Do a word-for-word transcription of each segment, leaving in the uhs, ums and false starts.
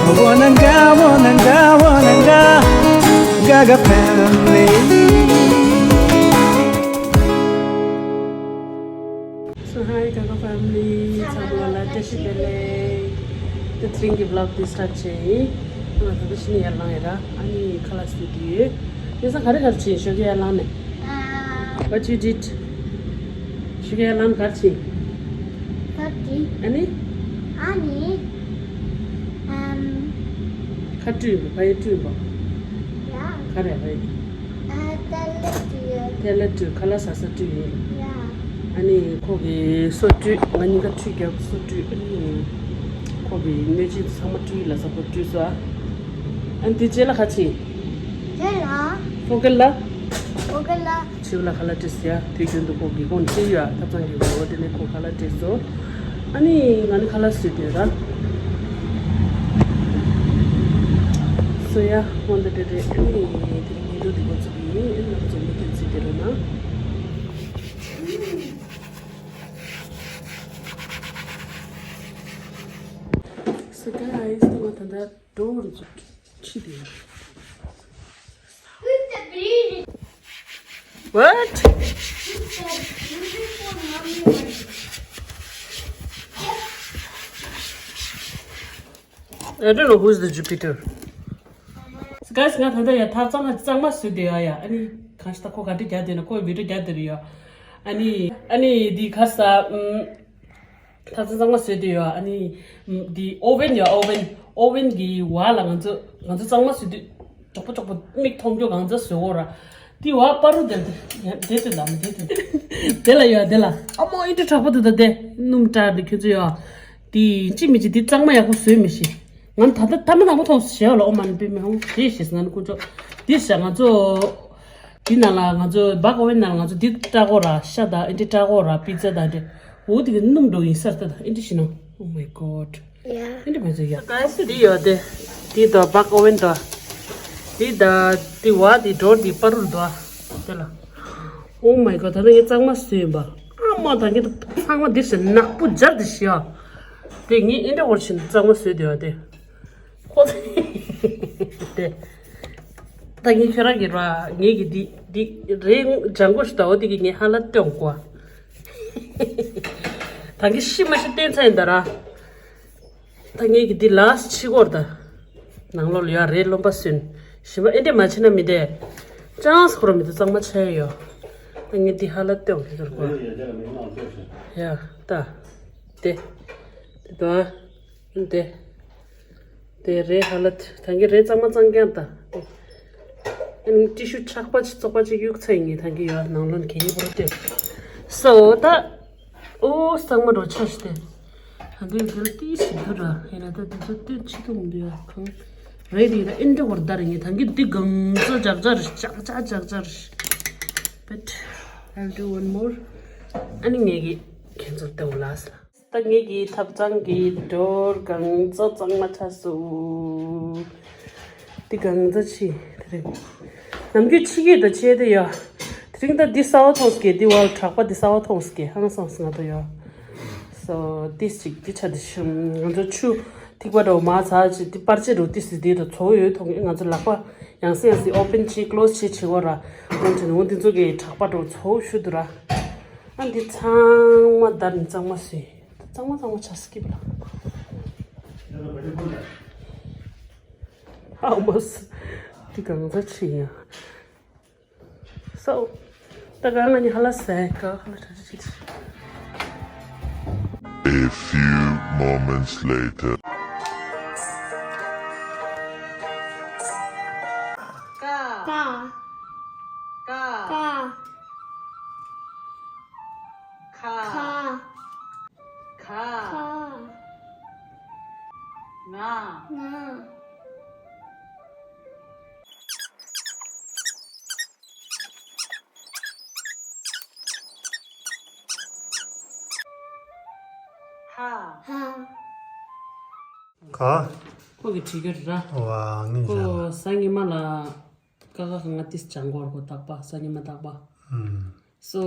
Wananga, wananga, wananga, Gaga family. So hi Gaga family, ཚང་མ་ལ་བཀྲ་ཤིས་བདེ་ལེགས། དེ་རིང་གི་vlog་འདི་start་བྱེད་ཡིན། ང་ད་ལྟ་ཕྱི་ནས་ཡར་ལངས་ཡོད་ར། ཨ་ནི་ཁ་ལག་བཟོས་དུས་ཡོད། དེང་སང་ག་རེ་ག་རེ་བྱེད་ཞོགས་ཀས་ཡར་ལངས་ནས། What you did? ཞོགས་ཀས་ཡར་ལངས་ག་རེ་བྱེད། What did? ཨ་ནི། ཨ་ནི། ཨམ། ཁ་བཀྲུས་པ། ཕ་ཡུལ་བཀྲུས་པ། ཡ། ག་རེ་ཕ་ཡུལ། ཨ། ཏོའི་ལེཊ་བཀྲུས་ཡོད། ཏོའི་ལེཊ་བཀྲུས། ཁ་ལག་ཟ་ས་བཀྲུས་ཡོད། ཡ། ཨ་ནི་ཁོ་གི་སོ་བཀྲུས། ང་གཉིས་ཀ་ཁྲུས་རྒྱབ། སོ་བཀྲུས། ཨ་ནི་ཁོ་གི་སྣོད་ཆས་ཚང་མ་བཀྲུས། ལ་ས་ཁོ་བཀྲུས་སོ། ཨ་ནི་དེ་རྗེས་ལ་ག་རེ་བྱེད། རྗེས་ལ། ཕོ་སྐད་ལ། ཕོ་སྐད་ལ། ཕྱི་ལ་ཁ་ལག་བཀྲུས་སོ་ཡ། དུས་རྒྱུན་དུ་ཁོ་གི་ཁོང་ཁྲིད་ཡ་ཐབ་ཚང་གི་འོ་དེ་ནས་ཁོ་ཁ་ལག་བཀྲུས་སོ། ཨ་ནི་ང་ནི་ཁ་ལག་བཟོས་དུས་ར། སོ་ཡ། འོ་འདི་འདྲ་རེད། ཨ་ནི་དེ་རིང་ཉིན་ཐོ་འདི་འགོ་བཙུགས་ཡིན། ཨ་ནི་ང་ཚོ་མུ་མཐུད་བརྩི་བསྡད་རོགས་གནང་། So guys, ང་ད་ལྟ་འགྲོ་བར་འཇུག་ཁྲིད་དེ་ཡོད། What? I don't know who's the Jupiter. Guys, ང་ད་ལྟ་ཡ་ཐབ་ཚང་ལ་གཙང་མ་བཟོས་བསྡད་ཡོད་ཡ། ཨ་ནི་གང་ཞིག་ད་ཁོ་ག་འདྲ་རྒྱག་བསྡད་ན། ཁོ་བི་ཌིའོ་རྒྱག་བསྡད་ཡོད། ཨ་ནི་ཨ་ནི་འདི་ཁ་ས་ཨམ། ཐབ་ཚང་གཙང་མ་བཟོས་བསྡད་ཡོད། ཨ་ནི་འདི་ཨོ་ཝེན་ཡོད། ཨོ་ཝེན། ཨོ་ཝེན་གྱི་བར་ལ་ང་ཚོ་ང་ཚོ་གཙང་མ་བཟོས་དུས་མགྱོགས་པོ་མགྱོགས་པོ་མིག་མཐོང་རྒྱུ་གང་ཚ་བཟོས་འོ་ར། དེ་བར་པ་རུ་དེ་དེ་དེ་དེ་དེ་དེ་ལ་ཡོད། དེ་ལ་ཨ་མོ་ཨིན་དྲི་དྲག་པོ་འདུག་ད་དེ་སྣུམ་སྐྲག་འདི་ཁྱོད་ཚོ་ཡོད། དེ་ཅི་མི་ཅི་དེ་གཙང་མ་ཡག་པོ་བཟོས་མི་ཤེས། ང་ད་ལྟ་ཐ་མ་དང་པོ་ཐོག་ཞེས་ལ་ཨོ་མ་ནི་པི་མི་ཧོང་ཞེས་ཞེས་ང་ནི་ཀུན་ཅོ། དེ་ཤ་ང་ཚོ་དེ་ནང་ལ་ང་ཚོ་བག་ཨོ་ཝེན་ནང་ལ་ང་ཚོ་དེ་སྐྲག་གོ་ར། ཤ་དང་ཨིན་དྲི་སྐྲག་གོ་ར། པི་ཛ་དང་དེ་འོ་དེ་གི་སྣུམ་འགྲོ་ཡིན་སར་ད་ད་ཨིན་དྲི་ཤི་ན། Oh my god. ཡ། ཨིན་དྲི་མ་ཚོ་ཡ། ག་སི་དེ་ཡོད་དེ། དེ་དོ་བག་ཨོ་ཝེན་དོ། དེ་ད་དེ་བ་དེ་འགྲོ་དེ་པ་རུར་དོ། དེ་ལ། Oh my god. ད་ནི་ངས་གཙང་མ་བཟོས་ཡིན་པ། ཨ་མ་ད་ངས་ད་ཚང་མ་འདིར་ཞིག་ནག་པོ་སྦྱར་དེ་ཤི་ཡ། དེ་ངས་ཨིན་དྲི་འོར་ཕྱིན་གཙང་མ་བཟོས་དེ་ཡོད་དེ། ཁོ་དེ། ད་ངས་ཁྱོད་རང་གི་ར་ངས་ཀྱི་འདི་འདི་རེད་ལྗང་གུ་ཞིག་ད་འོ་དེ་གི་ངས་ཧ་ལ་སྟོན་གོ། ད་ངས་ཤི་མ་ཤི་བསྟན་ཚ་ཡིན་ད་ར། ད་ངས་ཀྱི་འདི་ལ་ཕྱི་སྐོར་ད། ནང་ལོགས་ལ་ཡོད་རེད་རློན་པ་སོན། ཞིམ་པ་ཨེ་འདྲས་མ་བྱེད་ན་མི་འདྲས། ཅང་སྐོར་མི་འདུག་གཙང་མ་ཆགས་ཡོད། ད་ངས་འདི་ཧ་ལ་སྟོན་གི་ཟེར་གོ། ཡ་ད། དེ། དེ་དོ། དེ། དེ་རེད་ཧ་ལ་ད་གིན་རེད་གཙང་མ་གཙང་རྐྱང་ད། ཨ་ནི་ཊི་ཤུ་ཆག་པ་ཅིག་བཙོག་པ་ཅིག་གཡུག་ཚ་ཡིན་ངེས་ད་གིན་ཡོད་ནང་ལོན་གད་སྙིགས་པོ་ར་སྟེ། སོ་ད། ཨོ་གཙང་མ་འགྲོ་ཆ་ཞིག་སྟེ། ད་འདི་འདིར་ཏི་ཞིག་འདུག་ར་ཡིན་ན་ད་འདི་ཚོ་སྟོན་ཆེ་ཐུང་འདུག་ཡ་གང་། རེད་དེ་ད་ཨིན་འདྲ་བར་ད་རེད་ངེས་ད་གིན་འདི་གང་ཚོ་ཇག་ཇག་རེད་ཇག་ཇག་ཇག་ཇག་རེད། But I'll do one more. ཨ་ནི་ངེད་ཀྱི་ཁྱེད་ཚོར་ལྟ་བུ་ལགས་ལ། ད་ངེད་ཀྱི་ཐབ་ཚང་གི་ཌོར་གང་ཚ་གཙང་མ་ཆགས་སོང་། འདི་གང་ཚ་ཕྱི་དེ་རིང་། ནམ་རྒྱུན་ཕྱི་གི་ད་ཆེ་དེ་ཡ། དེ་རིང་ད་འདི་གསར་པ་མཐོང་སྐད་འདི་བ་དྲག་པ་འདི་གསར་པ་མཐོང་སྐད་ཧང་སངས་སི་ང་ད་ཡ། སོ་ཏིས་ཅིག་འདི་ཆ་འདི་ཤམ་ང་ཚོ་ཆུ་ཐིགས་པ་འདྲ་བོ་མ་ཚ་ཅིག་འདི་པར་ཆས་འདྲ་བོ་ཏིས་ཏིས་འདི་ད་ཚོ་ཡོད་མཐོང་གི་ང་ཚོ་ལག་པ་ཡང་སེ་ཡང་སེ་ཨོ་པན་བྱེད་ཀློ་སི་བྱེད་བྱེད་གོ་ར། ང་ཚོ་ནང་འདི་ཚོ་གི་དྲག་པ་འདྲ་བོ་ཚོ་ཤུ་དུ་ར། ཨ་འདི་ཚང་མ་བརྡར་ནས་གཙང་མ་བཟོས། གཙང་མ་གཙང་མ་ཆ་སི་ཀིབ་ལ། ཧའུ་མ་སི། འདི་གང་ཚ་ཆི་ཡ། སོ། ད་ག་ང་ནི་ཧ་ལ་སེ་ག་ཧ་ལ་ཁྲ་ཁྲ་ཁྲ། A few moments later. ཀ་ཀ་ཀ་ཁ་ཁ་ཁ་ང་ང་ཧ་ཧ། ག་ཁོ་གི་བྲིས་ཀྱི་ར། ཝ་ངན་ཁོ་ཞག་སང་ཉི་མ་ལ་ཀ་ཁ་ག་ང་ཏིས་ཅང་གོར་ཁོ་རྟག་པ་སང་ཉི་མ་རྟག་པ། ཨུམ། སོ།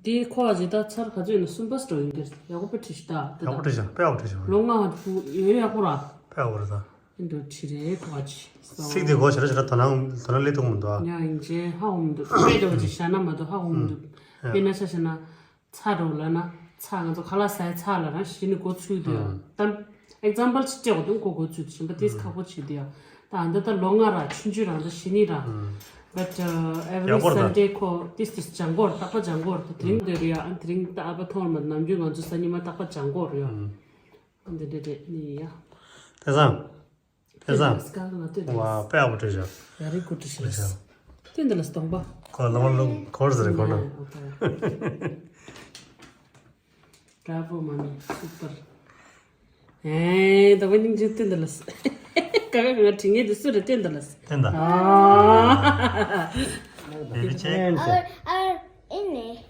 དེ་ཁོ་ཨ་ཇི་ད་ཚར་ག་ཚོད་ཡིན་ན་གསུམ་པ་སི་ཊོ་ཡིན་གྱི་ཡག་པོ་དཔེ་བྲིས་ཤི་ད་དེ་ཡག་པོ་ད། བྲིས་ཤག་དཔེ་ཡག་པོ་བྲིས་ཤག་ལོ་ང་བུ་ཡོད་ཡག་པོ་ར། དཔེ་ཡག་པོ་རེད་ད། འདུ་ཁྲི་རེ་གོ་ཅི། སིག་དེ་གོ་ཤ་ར་ཤ་ར་དོ་སྣང་དོ་སྣང་ལས་ཐུག་མི་འདུག་ཨ། ཡང་ཡིན་ཅེ་ཧ་འོང་འདུག་དཔེ་འདྲ་བ་ཅིག་བྱ་ན་མ་གཏོགས་ཧ་འོང་འདུག་དཔེར་ན་ཤ་ཤ་ན་ཚ་རོ་ལ་ན་ཚ་ང་ཚོ་ཁ་ལག་ཟ་ཡ་ཚ་ལ་ན་ཞི་ནི་གོ་ཚུལ་དུ་ཡ་དམ་example ཅིག་སྤྲད་འོ་དུ་གོ་གོ་ཚུལ་དུ་ཞིམ་པ་ཏིས་ཁག་པོ་ཆེ་དུ་ཡ། ད་ཨ་འདི་ད་ལོ་ལྔ་ར་ཆུང་ཆུང་རང་ད་ཞི་ནི་ར། But uh, every Sunday ཁོ་ཏིས་ཏིས་ལྗང་གོར་རྟག་པ་ལྗང་གོར་ད་དེ་རིང་འདི་རུ་ཡ་ཨ་དེ་རིང་ད་ཨ་ཕ་ཐོང་མ་ནམ་རྒྱུན་ང་ཚོ་ས་ཉི་མ་རྟག་པ་ལྗང་གོར་ཡ། འདི་འདྲ་རེད་ནི་ཡ། དེ་སང་། དེ་སང་། སྐལ་ང་སྟོན་བ་དཔེ་ཨ་བོ་བྲིས་བཞག་ཡ་རིག་གོ་བྲིས་བཞག་སྟོན་འདི་ལ་སྟོང་པ། ཁོ་ལོང་ལོང་གོར་ཟེར་གོ་ན། Bravo mommy super། ཨེ་ད་བ་ཉིན་ཅིག་སྟོན་འདི་ལ། ཀ་ཀ་ང་བྲིས་ངེས་འདི་སུ་རེད་སྟོན་འདི་ལ། དེ་འདྲ། ཨ། དེ་རིག་ཆེ། ཨ་ཨ་ཨེ་ནི།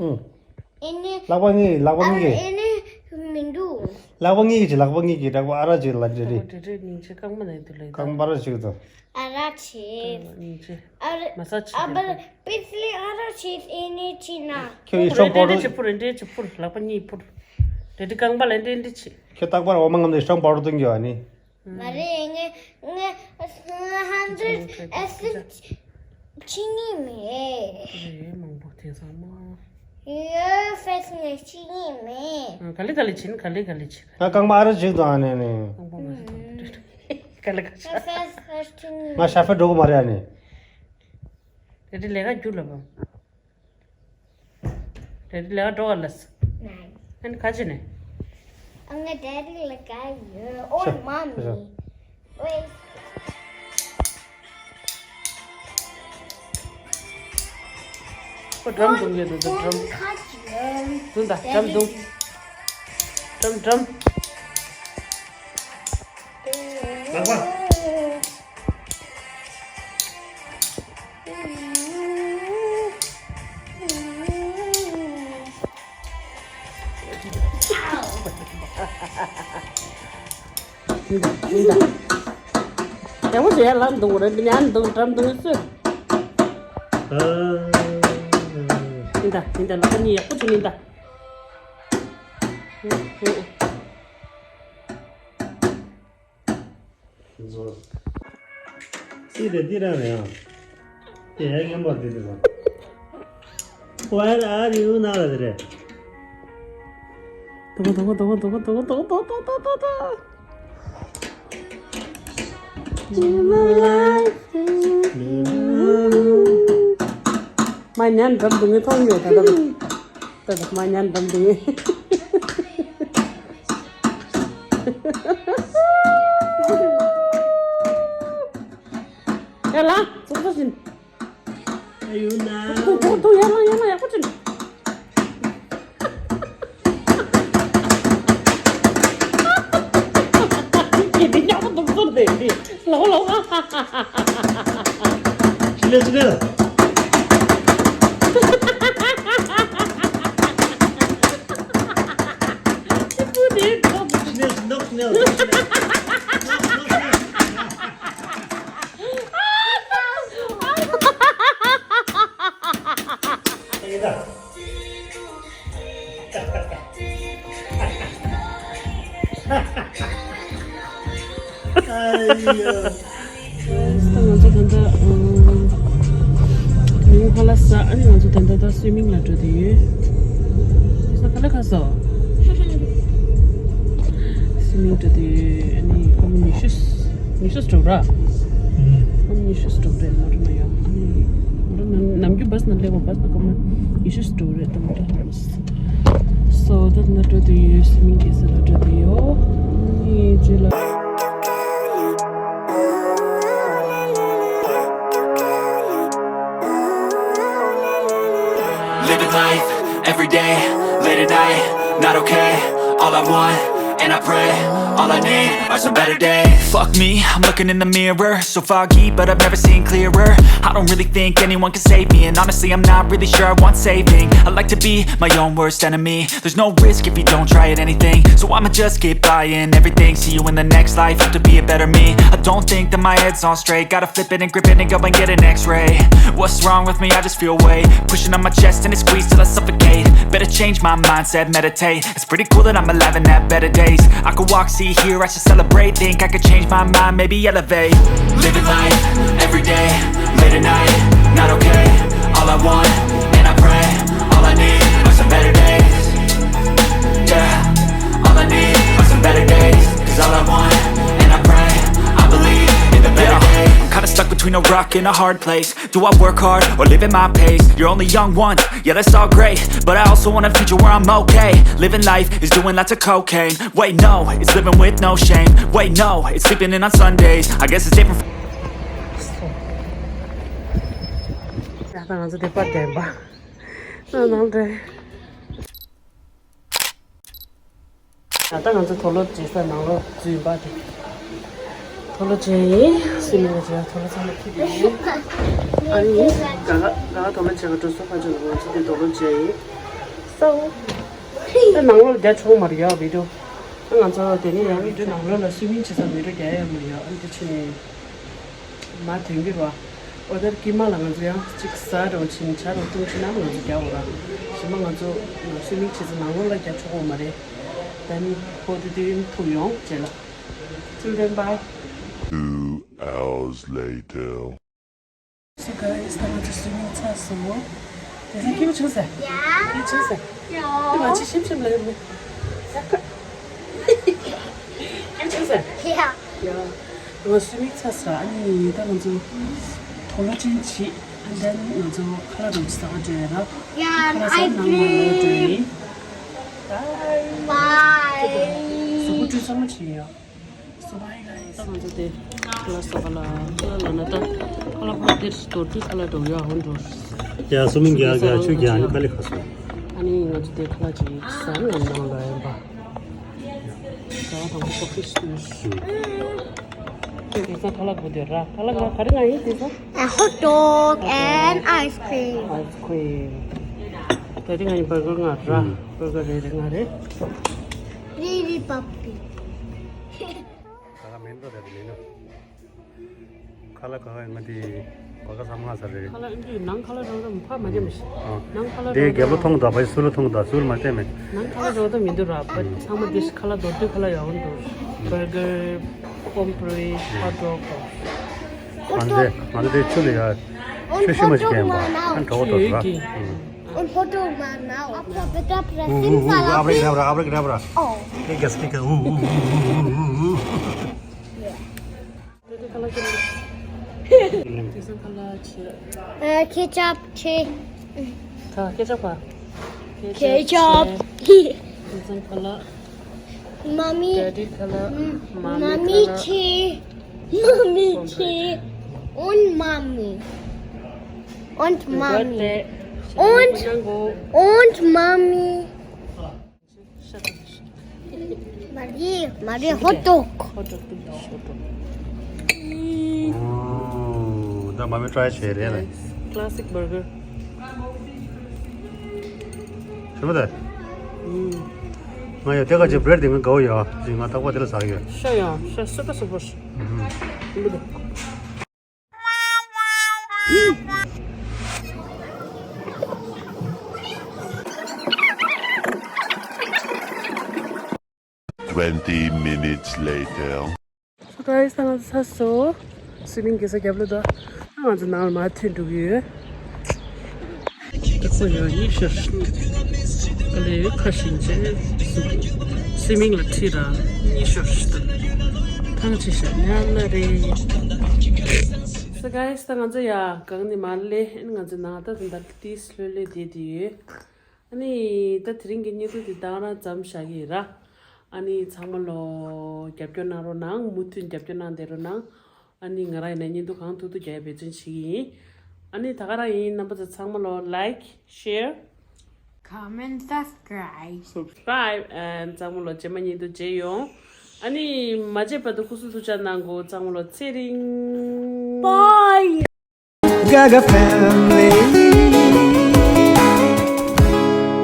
ཨེ་ནི། ལག་པ་གཉིས་ལག་པ་གཉིས་ཀྱིས། ཨེ་ནི་མི་འདུག་ལག་པ་གཉིས་ཀྱིས་ལག་པ་གཉིས་ཀྱིས་ལག་པ་ཨ་ར་ཅིག་ལ་འདྲེ་རེད། འདྲེ་རེད་སྙིང་རྗེ་རྐང་པ་ནས་འདུག་ལེ། རྐང་པ་ར་ཅིག་དང་། ཨ་ར་ཆེ། སྙིང་རྗེ། ཨ་ར་མ་ས་ཆེ། ཨ་བར་པི་སི་ལི་ཨ་ར་ཆེ་ཨེ་ནི་ཆེ་ན། ཁྱོད་ཡིད་སྲོག་འབར་རེད་རོ། ཅི་ཕུར་རེད་ཅི་ཕུར་ལག་པ་གཉིས་ཕུར། རེད་རེད་རྐང་པ་ལ་འདྲེ་འདྲེ་ཆེ། ཁྱོད་རྟག་པར་འོ་མ་ངམ་ནས་ཡིད་སྲོག་འབར་རོ་གཏོང་རྒྱུ་ཨ་ནི། མ་རེད། ངས་ངས་ཧན་ཌེ་རེཌ་ཨེ་སི་ཕི་ཆི་ནི་མེད། རེད་མང་པོ་དེ་ཚང་མ། ཡོད་ཕེ་སི་ངས་ཆི་ནི་མེད། ག་ལེ་ག་ལེ་ཕྱིན་ག་ལེ་ག་ལེ་ཕྱིན། ང་རྐང་པ་ཨ་ར་ཅིག་དང་ཨ་ནེ་ནེ། རྐང་པ་མ་རེད་ག་ལེ་ག་ཕེ་ཕེ་ཕེ་ཆི་ནི་ང་ཤ་ཕེ་འགྲོ་གི་མ་རེད་ཨ་ནེ། རེད་རེད་ལས་ཀ་རྒྱུ་ལ་བ། རེད་ལས་འགྲོ་བ་ལ་སི། ཨན་ཁ་ཅི་ནས། ཨ་ང་ཌེ་ཌི་ལ་ག་ཡོད། ཨོ་མ་མི། ཝེ། ཁོ་ཌྲམ་རྡུང་གི་འདུག་ཌྲམ། ཁ་ཅི་ཡོད། རྡུང་ད་ཌྲམ་རྡུང་། ཌྲམ་ཌྲམ། ལག་པ། ཡག་པོ་བྱས་ལ་འདུག་རེད་ཉན་འདུག་འགྲམ་འདུག་སུ། ཨ། ཡིན་ད་ཡིན་ད་ལག་པ་གཉིས་ཡག་པོ་བྱས་ཡིན་ད། ཙི་རེད་འདི་རང་རེད་ཨང་། དེ་ཡང་སྙན་པོ་འདི་འདི་རེད། Where are you now རེད། དོ་དོ་དོ་དོ། མ་ཉན་འགྲམ་དུ་ངས་མཐོང་ཡོད་ད་ད། ད་ད་མ་ཉན་འགྲམ་དུ་ངས། ཡ་ལ་ཚོགས་གཙོ་ཟིན། ཨ་ཡོ་ན། ཐུང་ཐུང་ཐུང་ཡ་ལ་ཡ་ལ་ཡག་པོ་ཅིག་ཡིན་ཡག་པོ་འདུག་ཚོར་དེ་འདི་ལོ་ལོ། ཅི་ལེ་ཅི་ལེ། ཅི་ལེ་ཅི་ལེ། ང་ཚོ་ད་ལྟ་ཉིན་ཧ་ལ་ས་ཨ་ནི་ང་ཚོ་ད་ལྟ་ད་སུའི་མིང་ལ་འགྲོ་དུས་ཡོད། ས་ག་ལ་ཁ་སོ། སུའི་མིང་འགྲོ་དུས་ཡོད་ཨ་ནི་སྐར་མ་ཉི་ཤུ། ཉི་ཤུ་སྟོང་ར། ཨ་ཉི་ཤུ་སྟོང་རེད་མོ་ཊ་ན་ཡོད། ཨ་ནི་མོ་ཊ་ན་ནམ་རྒྱུན་བྷ་སི་ན་སླེབས་པ་བྷ་སི་ན་སྐར་མ་ཉི་ཤུ་སྟོང་རེད་ད་མོ་ཊ་ན། སོ་ད་ན་འགྲོ་དུ་ཡོད་སི་མིང་གི་ས་ལ་འགྲོ་དུ་ཡོད། ཨ་ནི་རྗེས་ལ། Living life, every day, late at night, not okay. All I want, and I pray, all I need are some better days. Fuck me, I'm looking in the mirror, so foggy, but I've never seen clearer. I don't really think anyone can save me, and honestly, I'm not really sure I want saving. I like to be my own worst enemy, there's no risk if you don't try at anything. So I'ma just keep buying everything, see you in the next life, have to be a better me. I don't think that my head's on straight, gotta flip it and grip it and go and get an x-ray. What's wrong with me, I just feel weight pushing on my chest and it squeezes till I suffocate. Better change my mindset, meditate. It's pretty cool that I'm alive and have better days. I could walk, see, hear, I should celebrate. Think I could change my mind, maybe elevate. Living life, every day, late at night, not okay. All I want, and I pray, all I need are some better days. Yeah, all I need are some better days. Cause all I want, and I pray, I believe in the better days. I'm kinda stuck between a rock and a hard place. Do I work hard or live at my pace? You're only young once, yeah, that's all great. But I also want a future where I'm okay. Living life is doing lots of cocaine. Wait, no, it's living with no shame. Wait, no, it's sleeping in on Sundays. I guess it's different. ཡ་ད་ང་ཚོ་དེ་པར་བསྡད་པ། ནང་ནང་འདྲ། ད་ལྟ་ང་ཚོ་དུག་ལོག་བྱེད་ས་ནང་ལོགས་འཛུལ་པ་དེ། དུག་ལོག་བྱེད་ཡིན། སུ་མི་ལ་བྱེད་དུག་ལོག་ཚང་མ་ཁྱི་དེ་ཡིན། ཨ་ནི་ག་ག་ག་ག་དུག་ལོག་བྱེད་ག་འགྲོ་སོ་ཕ་ཆུ་ལ་ང་ཚོ་དེ་དུག་ལོག་བྱེད་ཡིན། སའོ། ད་ནང་ལོགས་རྒྱ་ཆོག་མ་རེད་ཡ་བི་ཌིའོ། ད་ང་ཚོ་དེ་ནས་ཡང་བི་ཌིའོ་ནང་ལོགས་ལ་སུ་མིང་བྱེད་ས་མི་འགྲོ་རྒྱ་ཡ་མ་རེད་ཡ། ཨ་ནི་དེ་ཕྱིན་ནས། མ་དོན་གྱི་རོ། ཨོ་ད་དཀྱིལ་མ་ལ་ང་ཚོ་ཡང་གཅིག་ཟ་རོ་ཕྱིན་ཇ་རོ་བཏུང་ཕྱིན་ན་ང་ཚོ་རྒྱག་འོ་ར། གཞན་པ་ང་ཚོ་ང་ཚོའི་མིག་ཆེ་ཚོ་ནང་ལོགས་ལ་རྒྱག་ཆོག་གོ་མ་རེད། ད་ནི་ཧོ་དུ་དུ་ཡིན་ཐུག་ཡོང་རྗེས་ལ། Till then, bye. Two hours later. So guys, ད་ང་ཚོ་སུ་མིང་ཚར་སོང་། དེ་ཚོ་སྐྱིད་པོ་བྱུང་ཟེར། ཡ། སྐྱིད་པོ་བྱུང་ཟེར། ཡ། དེ་ང་ཚོ་ཤིམ་ཤིམ་ལ་ཡོད་མེད། སྐྱིད་པོ་བྱུང་ཟེར། ཡ། ཡ། ང་སུ་མིག་ཚ་ས་ཨ་ནི་ད་ང་ཚོ་དུག་ལོག་ཅན་བྱེད། ཨ་ནི་ང་ཚོ་ཁ་ལག་འགྲོ་ཅི་ས་ཨ་འདྲ་ཡ་ར། ཁ་ལག་ཟ་ནང་ལ་ལོག་འགྲོ་ཡིན། Bye. Bye. གཟུགས་པོ་བཀྲུས་ཚང་མ་བྱས་ཡོད། So bye guys. ད་ང་ཚོ་དེ་ཁ་ལག་ཟ་ག་ལ་ཁ་ལག་ལ་ན་ད་ཁ་ལག་ཕ་དེར་དོར་དུས་ཁ་ལག་འགྲོ་ཡོད་ཨ་འགྲོ། ཡ་སུ་མིག་རྒྱ་རྒྱ་ཆུ་རྒྱ་ཨ་ནི་ཁ་ལི་ཁ་སོ། ཨ་ནི་ང་ཚོ་དེ་ཁ་ལག་ཅིག་ཟ་ནང་ལ་ཡིན་པ། ཟ་བ་དང་པོ་ཀོ་ཕི་སུ། དེ་ས་ཁ་ལག་གོ་དེ་ར་ཁ་ལག་ལ་ག་རེ་ང་ཡིན་དེ་ས། A hot dog and ice cream. Ice cream. ད་དེ་ང་ཡིན་བར་གར་ང་ར་བར་གར་རེ་རེ་ང་རེ། རི་རི་པ་པི། ད་ག་མེན་པ་ད་དེ་མེན་ནོ། ཁ་ལག་ག་ག་ང་དེ་ག་ག་ས་མ་ས་རེད། ཁ་ལག་ཨིན་ཇི་ནང་ཁ་ལག་རོ་རོ་མ་ཕ་མ་ཇེ་མ་ཤི། ཨ། ནང་ཁ་ལག་དེ་རོ་རྒྱབ་ལོ་ཐོང་ད་བ་སུ་ལོ་ཐོང་ད་སུ་ལ་མ་བལྟས་མེད། ནང་ཁ་ལག་རོ་ད་མི་འདུག་ར་བ་ཚང་མ་དེ་ཤི་ཁ་ལག་རྡོ་རྡོ་ཁ་ལག་ཡག་པོ་འདུག་བར་གར་ཀོམ་པྲེ་ཧོ་ཊི་ཌོག་ང་ཚོ་དེ་ང་ཚོ་དེ་ཆུ་ལ་ཡ་ཆུ་ཤི་མ་ཞིག་ཡིན་པ་ཨ་གྲོགས་པོ་དོ་ཡོད་ཀི། Un photo mana. Apa beta pressing pala. Abra abra abra abra. Oh. Ke gas ke u u u u u u. Ketchup che. Ketchup. Ketchup. Mommy. Daddy color. Mommy color. Mommy che. Mommy che. Und Mommy. Und Mommy. Und, und Mommy. Marie, Marie, Hotdog. Hotdog, Hotdog. Oh, da mami try che re. Classic burger. Shimo da. Mm. Nga yo teka je bread ding go yo, jing nga takwa tela sa yo. Sha ya, sha super super. Mhm. Twenty minutes later. Surprise ང་ཚོ་ཚར་སོང་། སུ་མིང་གེ་ས་རྒྱབ་ལོ་དོ། ང་ཚོ་ནང་ལ་མ་ཐོན་འགྲོ་གི་ཡོད། ཁོ་ཡང་ཡིད་ཤར། ཨ་ལེ་ཁ་ཞིང་ཆེ། སུ་མིང་ལ་ཁྲིད་ར། ཡིད་ཤར། ཐང་ཆེ་ཤ་ཉ་ལ་རེ། So guys ད་ང་ཚོ་ཡ་གང་ནི་མ་ལེ་ང་ཚོ་ནང་ད་དུང་ད་ཏིས་ལྷོད་ལྷོད་བསྡད་དེ་ཡོད། ཨ་ནི་ད་དེ་རིང་གི་བརྙན་ཐུང་དེ་ད་རང་ཙམ་བཞག་གི་ཡིན་ར། ཨ་ནི་ཚང་མ་ལོ་རྒྱབ་སྐྱོར་གནང་རོགས་གནང་མུ་མཐུད་རྒྱབ་སྐྱོར་གནང་བསྡད་རོགས་གནང་། ཨ་ནི་ང་རང་ཡིན་ན་བརྙན་ཐུང་གང་ཐུབ་ཐུབ་རྒྱག་ཡ་འབད་བརྩོན་བྱེད་ཀྱི་ཡིན། ཨ་ནི་ད་ག་རང་ཡིན་རྣམ་པ་ཚོ་ཚང་མ་ལོ་like, share, comment, subscribe. Subscribe and ཚང་མ་ལོ་རྗེས་མ་བརྙན་ཐུང་མཇལ་ཡོང་། ཨ་ནི་མ་བརྗེད་བར་དུ་སྐུ་གཟུགས་ཐུགས་ཅག་གནང་དགོས། ཚང་མ་ལོ་ཚེ་རིང་། Bye. Gaga family.